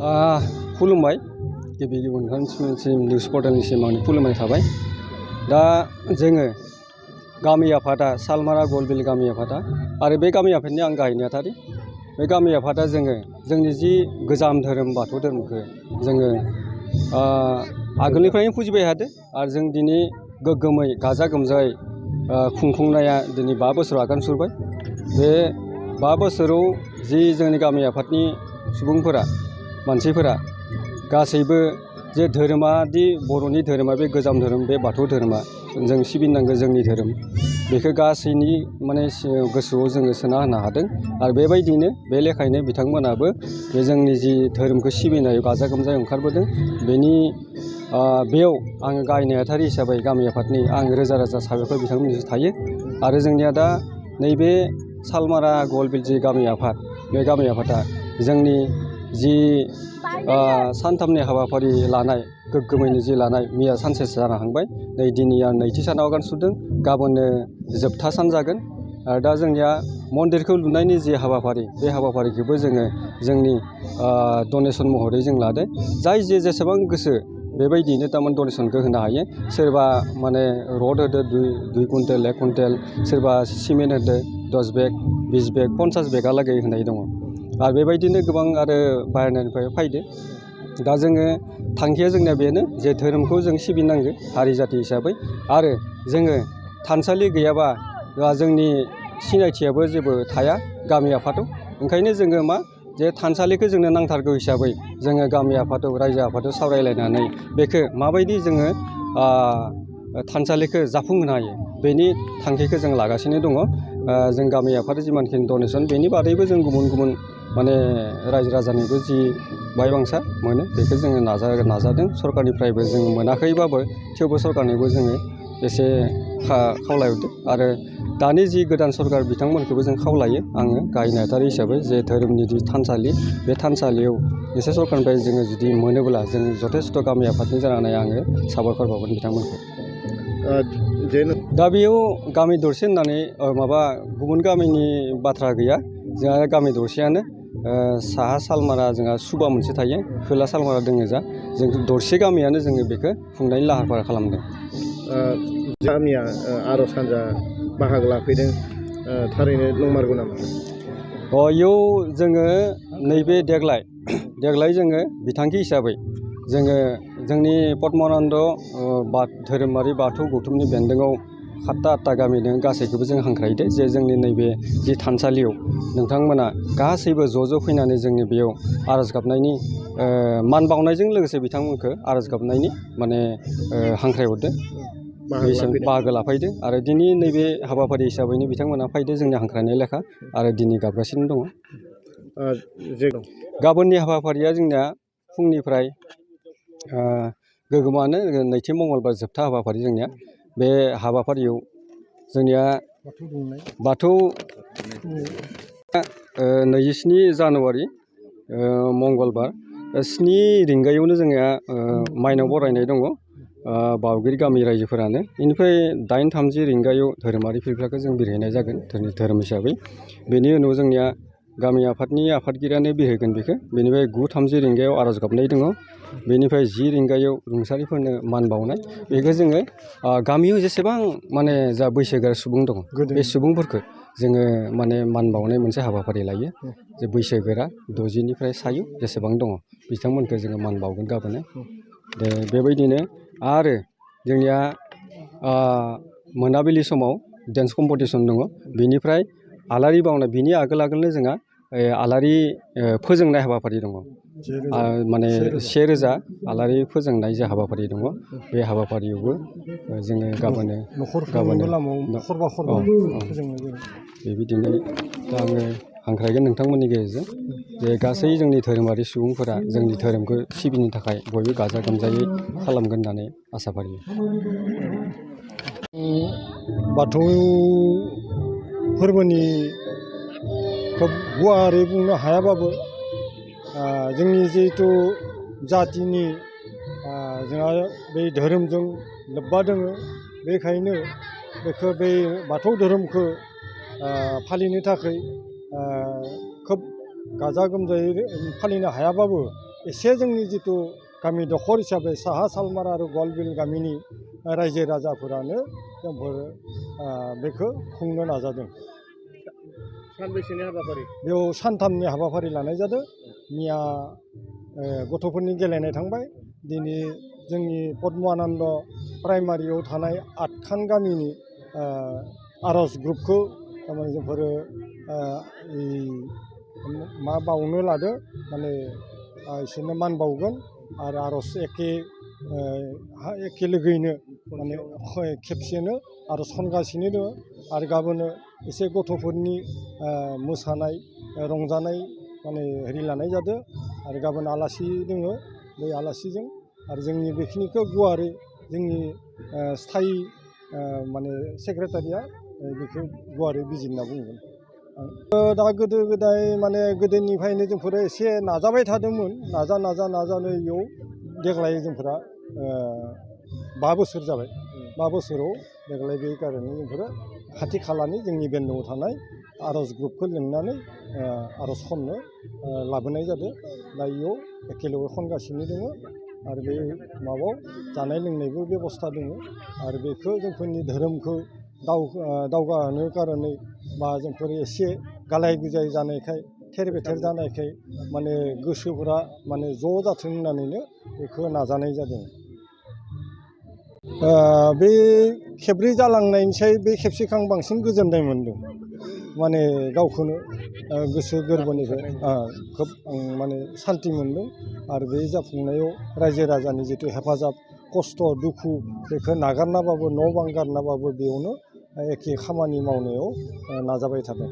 खुलुमबाय गिबि नोंथांनिसिम निउस पर्टेलनिसिम आंनि खुलुमनाय थाबाय। दा जोङो गामि आफादा सालमारा गलबिल गामि आफादा आरो बे गामि आफादनि आं गाहाय नेहाथारि। बे गामि आफादा जोंनि जि गोजाम धोरोम बाथौ धोरोमखौ जोङो आगोलनिफ्रायनो फुजिबाय थादों आरो जों दिनै गोग्गोमै गाजा गोमजायै खुंफुंनाया दिनै 5 बोसोराव आगान सुरबाय। बे 5 बोसोराव जि जोंनि गामि आफादनि सुबुंफोरा मानसिफोरा गासैबो जे धोरोमा दि बर'नि धोरोमा बे गोजाम धोरोम बे बाथौ धोरोमा जों सिबिनांगौ जोंनि धोरोम बेखौ गासैनि माने गोसोआव जोङो सोना होनो हादों आरो बेबायदिनो बे लेखायैनो बिथांमोनाबो बे जोंनि जि धोरोमखौ सिबिनायाव गाजा गोमजायै ओंखारबोदों। बेयाव आङो गाहाय नेहाथारि हिसाबै गामि आफादनि आं रोजा रोजा साबायखर बिथांमोननिसिम थायो। आरो जोंनिया दा नैबे सालमारा गलबिल जि गामि आफाद बे गामि आफादा जोंनि जि सानथामनि हाबाफारि लानाय गोग्गोमैनो जि लानाय मैया सानसेसो जानो हांबाय। नै दिनैया नैथि सानाव आगान सुरदों, गाबोननो जोबथा सान जागोन। आरो दा जोंनिया मन्दिरखौ लुनायनि जि हाबाफारि बे हाबाफारिखौबो जोङो जोंनि डनेसन महरै जों लादो। जाय जेसेबां गोसो बेबायदियैनो थारमाने डनेसनखौ होनो हायो। सोरबा माने रड होदो 2 कुइन्टेल 1 कुइन्टेल, सोरबा सिमेन्ट होदो 10 बेग 20 बेग 50 बेगहालागै होनाय दङ। आरो बेबायदिनो गोबां आरो बाहेरानिफ्राय फैदो। दा जोङो थांखिया जोंनिया बेनो जे धोरोमखौ जों सिबिनांगौ हारि जाथि हिसाबै। आरो जोङो थानसालि गैयाबा जोंनि सिनायथियाबो जेबो थाया गामि आफादाव। ओंखायनो जोङो जे थानसालिखौ जोंनो नांथारगौ हिसाबै जोङो गामि आफादाव रायजो आफादाव सावरायलायनानै बेखौ माबायदि जोङो थानसालिखौ जाफुंहोनो हायो बेनि थांखिखौ जों लागासिनो दङ। जों गामि आफादा जिमानखिनि डनेसन बेनि बादैबो जों गुबुन गुबुन माने रायजो राजानिबो जि बायबांसा मोनो बेखौ जोङो नाजादों। सरकारनिफ्रायबो जों मोनाखैबाबो थेवबो सरकारनिबो जोङो एसे खावलायहरदों। आरो दानि जि गोदान सरकार बिथांमोनखौबो जों खावलायो आङो गाहाय नेहाथारि हिसाबै जे धोरोमनि जि थानसालि बे थानसालियाव एसे सरकारनिफ्राय जोङो जुदि मोनोब्ला जों जथेस्थ' गामि आफादनि जानानै आङो साबायखर बावगोन बिथांमोनखौ। दा बेयाव गामि दरसे होननानै गुबुन गामिनि बाथ्रा गैया। जोंहा गामि दरसेयानो साहा सालमारा जोंहा सुबा मोनसे थायो, खोला सालमारा दङ जा। जों दरसे गामियानो जोङो बेखौ खुंनायनि लाहार फाहार खालामदों। गामिया आर'ज हान्जा बाहागो लाफैदों, थारैनो नंमारगौ नामा? इयाव जोङो नैबे देग्लाय जोङो बिथांखि हिसाबै जोङो जोंनि पद्मानन्द धोरोमारि बाथौ गौथुमनि बेन्दोङाव 7-8 गामि दङ, गासैखौबो जों हांख्रायदो जे जोंनि नैबे जि थानसालियाव नोंथांमोना गासैबो ज' फैनानै जोंनि बेयाव आर'ज गाबनायनि मान बावनायजों लोगोसे बिथांमोनखौ आर'ज गाबनायनि माने हांख्रायहरदो, बाहागो लाफैदो। आरो दिनै नैबे हाबाफारि हिसाबैनो बिथांमोना फैदो जोंनि हांख्रायनाय लेखा आरो दिनै गाबगासिनो दङ। गाबोननि हाबाफारिया जोंनिया फुंनिफ्राय गोगोमानो नैथि मंगलबार जोबथा हाबाफारि जोंनिया। बे हाबाफारियाव जोंनिया बाथौ 27 जानुवारि मंगलबार 7 रिंगायावनो जोंनिया माइनाव बरायनाय दङ बावगिरि गामि रायजोफोरानो। बेनिफ्राय 8:30 रिंगायाव धोरोमारिफोरखौ जों बिरहोनाय जागोन धोरोम हिसाबै। बेनि उनाव जोंनिया गामि आफादनि आफादगिरियानो बिरहोगोन बेखौ। बेनिफ्राय 9:30 रिंगायाव आर'ज गाबनाय दङ। बेनिफ्राय 10 रिंगायाव रुंसारिफोरनो मान बावनाय। बेखौ जोङो गामियाव जेसेबां माने जा बैसोगोरा सुबुं दङ बे सुबुंफोरखौ जोङो माने मान बावनाय मोनसे हाबाफारि लायो। जे बैसोगोरा 60निफ्राय सायाव जेसेबां दङ बिथांमोनखौ जोङो मान बावगोन गाबोनो। बेबायदिनो आरो जोंनिया मोनाबिलि समाव डेन्स कम्पिटिसन दङ। बिनिफ्राय आलारि बावनाय, बिनि आगोलनो जोंहा आलारि फोजोंनाय हाबाफारि दङ। माने 1000 आलारि फोजोंनाय जे हाबाफारि दङ बे हाबाफारियावबो जोङो गाबोनो बेबायदिनो दा आङो हांख्रायगोन नोंथांमोननि गेजेरजों जे गासै जोंनि धोरोमारि सुबुंफोरा जोंनि धोरोमखौ सिबिनो थाखाय बयबो गाजा गोमजायै खालामगोन होननानै आसा फारियो। बाथौ फोरबोनि खोब गुवारै बुंनो हायाबाबो जोंनि जिहेथु जातिनि जोंहा बे धोरोमजों लोब्बा दङ, बेखायनो बेखौ बे बाथौ धोरोमखौ फालिनो थाखाय खोब गाजा गोमजायै फालिनो हायाबाबो एसे जोंनि जिथु गामि दखर हिसाबै साहा सालमारा आरो गवालबिल गामिनि रायजो राजाफोरानो जोंफोर बेखौ खुंनो नाजादों। सानबैसेनि हाबाफारि? बेयाव सानथामनि हाबाफारि लानाय जादों। मैया गथ'फोरनि गेलेनाय थांबाय। दिनै जोंनि पद्मानन्द प्राइमारियाव थानाय 8खान गामिनि आर'ज ग्रुपखौ थारमाने जोंफोरो मा बावनो लादो माने इसोरनो मान बावगोन आरो आर'ज एखे लोगोयैनो माने खेबसेनो आर'ज खनगासिनो दङ। आरो गाबोनो एसे गथ'फोरनि मोसानाय रंजानाय माने हेरि लानाय जादों। आरो गाबोन आलासि दङ, बै आलासिजों आरो जोंनि बेखिनिखौ गुवारै जोंनि स्थायि माने सेक्रेटारिया बेखौ गुवारै बिजिरना बुंगोन। दा गोदो गोदाय माने गोदोनिफ्रायनो जोंफोरो एसे नाजाबाय थादोंमोन। नाजानो इयाव देग्लाय जोंफोरा 5 बोसोर जाबाय। 5 बोसोराव देग्लाय बे कारणे जोंफोरो खाथि खालानि जोंनि बेन्दोआव थानाय आर'ज ग्रुपखौ लिंनानै आर'ज खननो लाबोनाय जादों। दा इयाव एखेलगे खनगासिनो दङ। आरो बे माबायाव जानाय लोंनायबो बेबस्था दङ। आरो बेखौ जोंफोरनि धोरोमखौ दावगाहोनो कारणे बा जोंफोर एसे गालाय गुजाय जानायखाय थेर बेथेर जानायखाय माने गोसोफोरा माने ज' जाथों होननानैनो बेखौ नाजानाय जादों। बे खेबब्रै जालांनायनिसाय बे खेबसेखौ आं बांसिन गोजोननाय मोन्दों। माने गावखौनो गोसो गोरबोनिफ्राय खोब माने सान्थि मोन्दों। आरो बे जाफुंनायाव रायजो राजानि जिथु हेफाजाब खस्थ' दुखु बेखौ नागारनाबाबो न' बां गारनाबाबो बेयावनो एखे खामानि मावनायाव नाजाबाय थादों।